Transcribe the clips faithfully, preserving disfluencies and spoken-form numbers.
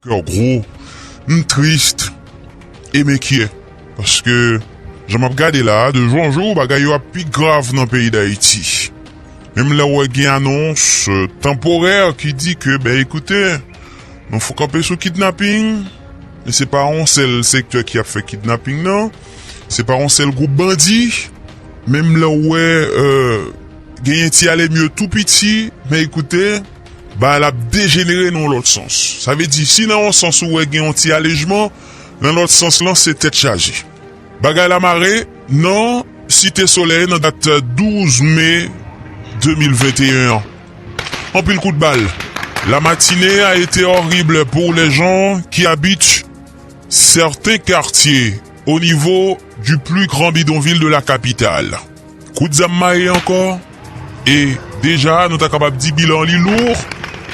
Kè gwo, m tris e m enkyè. Paske, jan m ap gade la a, de jou an jou, bagay yo ap pi grav nan peyi Dayiti. Menm lè w wè gen anons, euh, tanporè ki di ke, ben, ekoute, nou fou kanpe sou kidnaping, men se pa yon sèl sektè ki ap fè kidnaping nan, se pa yon sèl gwoup bandi, menm lè w wè, euh, genyen ti ale mye tou piti, men ekoute, bagay la ap dejenere nan yon lòt sans. Sa vle di, si nan yon sans ou wè gen yon ti alejman, nan lòt sans lan, se tèt chaje. Bagay la mare nan Site Solèy nan dat douz me de mil venteyen an. Anpil kout bal. La matinée a été horrible pour les gens qui habitent certains quartiers au niveau du plus grand bidonville de la capitale. Kout zam maye ankò. E deja, nou ta kapab di bilan li lou.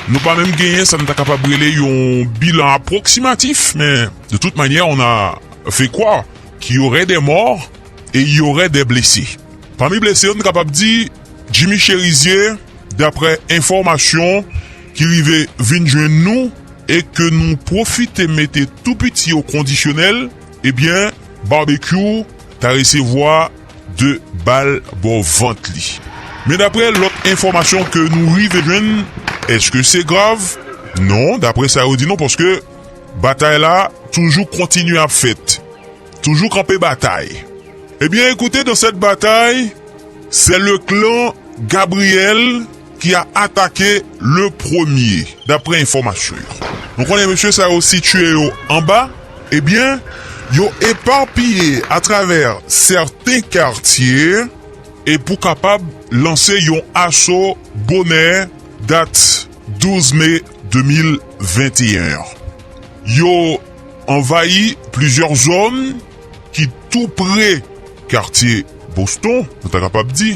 Nou pa menm genyen sa nou ta kapab rele yon bilan apwoksimatif, men de toute manière, on a fait croire qu'il y aurait des morts et il y aurait des blessés. Pami blese yo, nou kapab di Jimmy Chérizier, daprè enfòmasyon ki rive vin jwenn nou e ke nou pwofite mete tou piti o kondisyonèl, ebyen, Barbecue ta resevwa de bal bò vant li. Men daprè lòt enfòmasyon ke nou rive jwenn, èske se grav? Non, daprè sa yo di non, paske batay la toujou kontinye ap fèt. Toujours camper bataille. Eh bien, écoutez, dans cette bataille, c'est le clan Gabriel qui a attaqué le premier, d'après information. Nou konnen mesye sa yo sitiye yo anba, ebyen, yo epapiye atravè sèten katye e pou kapab lanse yon aso bonè dat douz me de mil venteyen an. Yo anvayi plizyè zòn ki tou pre katye Boston, nou ta kapab di.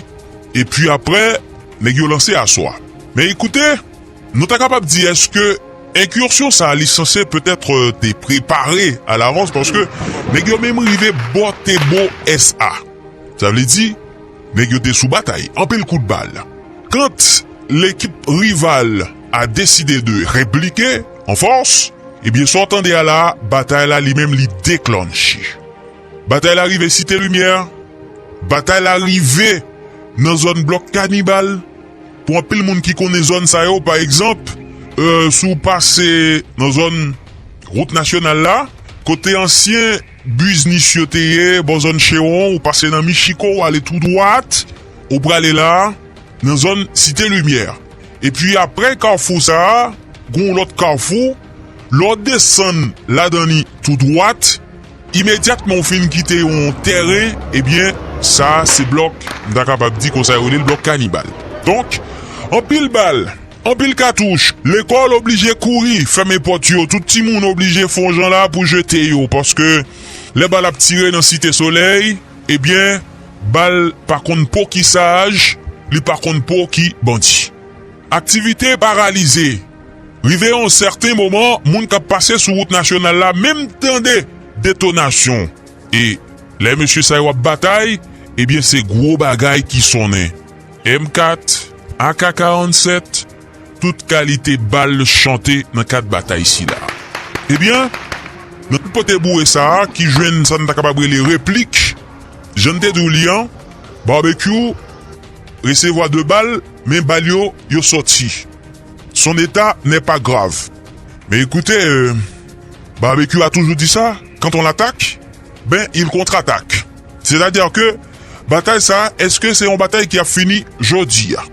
Epi apre, nèg yo lanse aswa. Men ekoute, nou ta kapab di èske enkisyon sa a li sanse petèt te prepare alavans, paske nèg yo menm rive bò Tebo S A. Sa vle di, nèg yo te sou batay, anpil kout bal. Quand l'équipe rivale a décidé de répliquer en force, ebyen, sa w tande a la, batay la li menm li deklanche. Batay la rive Site Limyè, batay la rive nan zòn blòk Kanibal. Pou anpil moun ki konnen zòn sa yo, pa egzanp, euh, si w pase nan zòn wout nasyonal la, kote ansyen biznis yo te ye, bò zòn Chewon, ou pase nan Michiko, ou ale tou dwat, ou prale la, nan zòn Site Limyè. Epi apre kafou sa a, gen yon lòt kafou, lè w desann ladan li tou dwat, imedyatman w fin kite yon tèren, ebyen, sa a se blòk, m ta kapab di konsa yo rele l blòk Kanibal. Donk, anpil bal, anpil katouch, lekòl oblije kouri, fèmen pòt yo, tout timoun oblije fè yon jan la pou jete yo, paske lè bal ap tire nan Site Solèy, ebyen, bal pa konn po ki saj, li pa konn po ki bandi. Aktivite paralize. Rive yon sèten moman, moun k ap pase sou wout nasyonal la menm tande detonasyon. E lè mesye sa yo ap batay, ebyen, se gwo bagay ki sonnen. M kat, A K karannsèt, tout kalite bal chante nan kad batay sila. Ebyen, nan tout pote boure sa a, ki jwenn sa n ta kapab rele replik, jan n te di w li an, Barbecue resevwa de bal, men bal yo, yo sòti. Son état n'est pas grave. Mais écoutez, euh, Barbecue a toujours dit ça, quand on l'attaque, ben, il contre-attaque. C'est-à-dire que batay sa, èske se yon batay ki ap fini jodi a?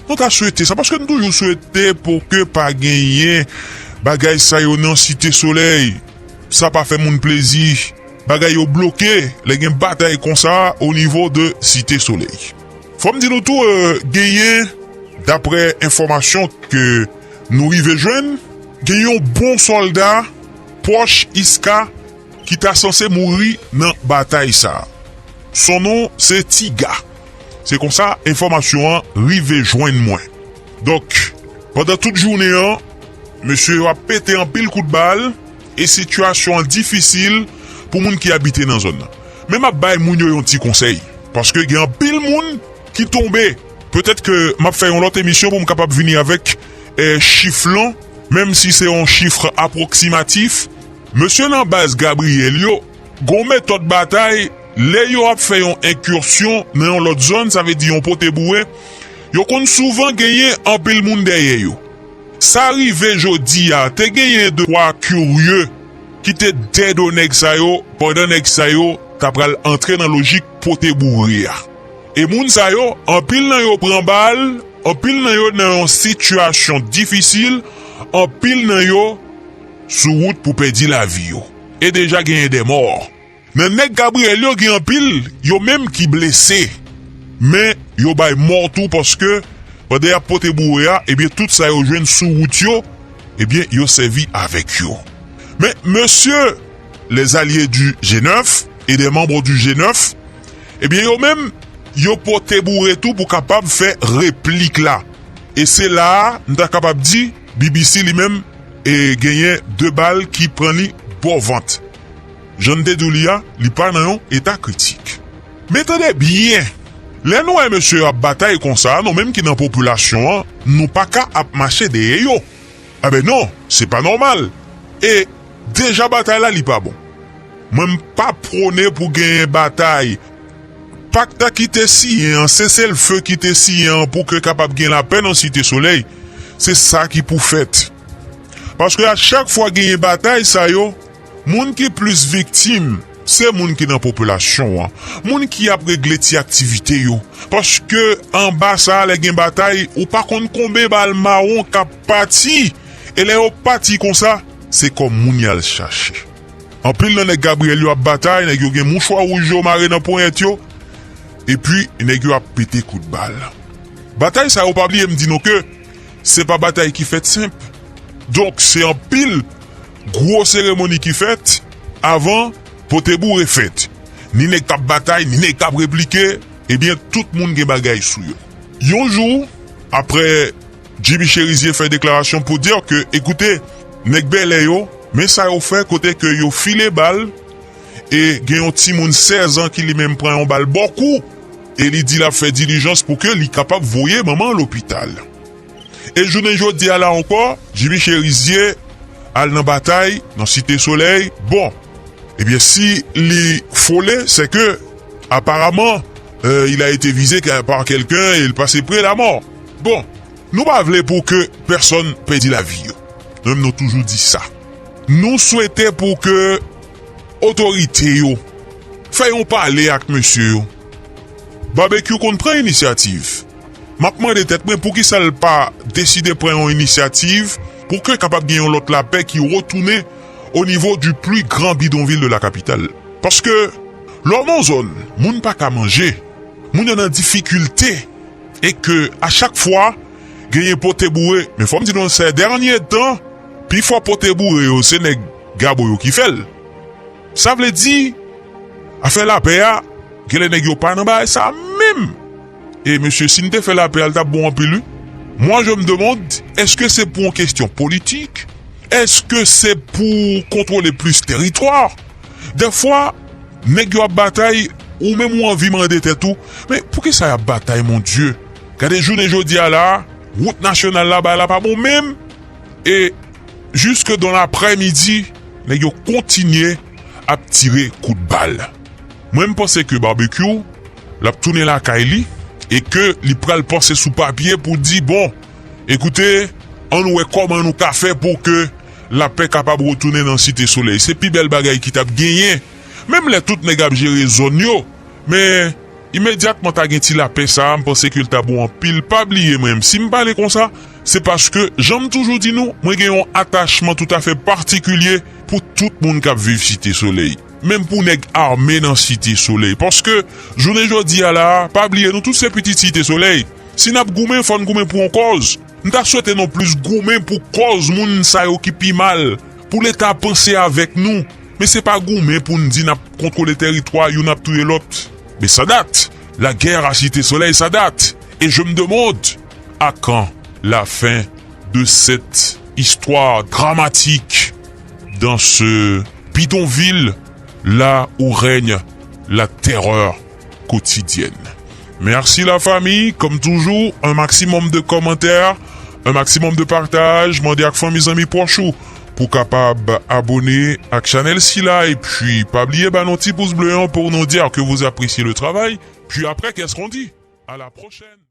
Nou ta swete sa, paske nou toujou swete pou ke pa genyen bagay sa yo nan Site Solèy. Sa pa fè moun plezi. Bagay yo bloke lè gen batay konsa o nivo de Site Solèy. Fò m di nou tou, euh, genyen, daprè enfòmasyon ke nou rive jwenn, gen yon bon sòlda pwòch Iska ki ta sanse mouri nan batay sa a. Son non se Tiga. Se konsa enfòmasyon an rive jwenn mwen. Donk, pandan tout jounen an, mesye yo ap pete anpil kout bal e sitiyasyon an difisil pou moun ki abite nan zòn nan. Men m ap bay moun yo yon ti konsèy, paske gen anpil moun ki tonbe. Petèt ke m ap fè yon lòt emisyon pou m kapab vini avèk, eh, chif lan, Menm si se yon chif apwoksimatif, mesye nan baz Gabriyèl yo gen yon metòd batay. Lè yo ap fè yon enkisyon nan yon lòt zòn, sa vle di yon pote boure, yo konn souvan genyen anpil moun dèyè yo. Sa rive jodi a, te genyen de twa kirye ki te dèdo nèg sa yo pandan nèg sa yo ta pral antre nan lojik pote boure a. E moun sa yo, anpil nan yo pran bal, anpil nan yo nan yon sitiyasyon difisil, anpil nan yo sou wout pou pèdi lavi yo. E deja genyen de mò. Nan nèg Gabriyèl yo gen anpil, yo menm ki blese. Men yo bay mò tou paske pandan y ap pote boure a, ebyen tout sa yo jwenn sou wout yo, ebyen yo sèvi avèk yo. Men mesye, les alliés du G neuf et des membres du G neuf, ebyen yo menm, yo pote boure tou pou kapab fè replik la. E se la a, m ta kapab di, B B C li menm, e genyen de bal ki pran li bò vant. Jan n te di w li a, li pa nan yon eta kritik. Men tande byen, lè nou wè mesye yo ap batay konsa, nou menm ki nan popilasyon an, nou pa ka ap mache dèyè yo. Enben non, se pa nòmal. E deja batay la, li pa bon. Mwen, m pa pwone pou genyen batay. Pak la ki te siyen an, seselfe ki te siyen an pou ke kapab gen lapè nan Site Solèy, se sa ki pou fèt. Paske a chak fwa genyen batay sa yo, moun ki plis viktim, se moun ki nan popilasyon an, moun ki ap regle ti aktivite yo. Paske anba sa a, lè gen batay, ou pa konn konben bal mawon k ap pati. E lè yo pati konsa, se kò moun y al chache. Anpil nan nèg Gabriyèl yo ap batay, nèg yo gen mouchwa wouj yo mare nan ponyèt yo, epi nèg yo ap pete kout bal. Batay sa yo, pa bliye m di nou ke se pa batay ki fèt senp. Donk, se anpil gwo seremoni ki fèt avan pote boure fèt. Ni nèg k ap batay, ni nèg k ap replike, ebyen, tout moun gen bagay sou yo. Yon jou, apre J B Chérizier fè deklarasyon pou di ke, ekoute, nèg Bèlè yo, men sa yo fè kote ke yo file bal, e gen yon timoun sèz an ki li menm pran yon bal bò kou, e li di l ap fè dilijans pou ke li kapab voye manman an lopital. E jounen jodi a la ankò, J B Chérizier al nan batay, nan Site Solèy. Bon, ebyen, si li fole, se ke, aparaman, euh, il a été visé par quelqu'un et il passait près la mort. Bon, nou pa vle pou ke pèsonn pèdi lavi yo. Nou menm, nou toujou di sa. Nou swete pou ke otorite yo fè yon pale ak mesye yo. Babekyou konn pran inisyativ. M ap mande tèt mwen poukisa l pa deside pran yon inisyativ pou ke kapab gen yon lòt lapè ki retounen o nivo du plus grand bidonville de la capitale. Paske lè w nan yon zòn, moun pa ka manje, moun yo nan difikilte, e ke a chak fwa, genyen pote boure, men fò m di nou, sè dènye tan, pifò pote boure yo, se nèg Gabo yo ki fè l. Sa vle di, afè lapè a, genlè nèg yo pa nan bagay sa menm. E mesye, si n te fè lapè a, l t ap bon anpil, wi. Moi, je me demande, èske se pou yon kesyon politik? Èske se pou kontwole plis teritwa? Dèfwa, nèg yo ap batay, ou menm ou anvi mande tèt ou, men poukisa y ap batay, mon Dye? Gade jounen jodi a la, wout nasyonal la, bagay la pa bon menm. E jiske dan laprèmidi, nèg yo kontinye ap tire kout bal. Mwen, m panse ke Babekyou, l ap tounen lakay li, e ke li pral panse sou papye pou di, bon, ekoute, ann wè kòman nou ka fè pou ke lapè kapab retounen nan Site Solèy. Se pi bèl bagay ki t ap genyen. Menm lè tout nèg ap jere zòn yo, men imedyatman ta gen ti lapè sa a, m panse ke l ta bon anpil. Pa bliye mwen, si m pale konsa, se paske, jan m toujou di nou, mwen gen yon atachman toutafè patikilye pou tout moun k ap viv Site Solèy. Menm pou nèg ame nan Site Solèy. Paske, jounen jodi a la a, pa bliye, nou tout se pitit Site Solèy. Si n ap goumen, fò n goumen pou yon kòz. M ta swete nou plis goumen pou kòz moun sa yo ki pi mal, pou Leta panse avèk nou. Men se pa goumen pou n di n ap kontwole teritwa, youn ap touye lòt. Men sa dat. La guerre à Cité Soleil, ça date. Et je me demande, à quand la fin de cette histoire dramatique dans ce bidonville là où règne la terreur quotidienne? Merci la famille, comme toujours, un maximum de commentaires. Un maximum de partage, mande ak fanmi, zanmi, pwòch ou pou kapab abone ak chanèl sila, epi pa bliye ba nou ti pous ble an pou nou dire que vous appréciez le travail. Puis après, qu'est-ce qu'on dit? À la prochaine.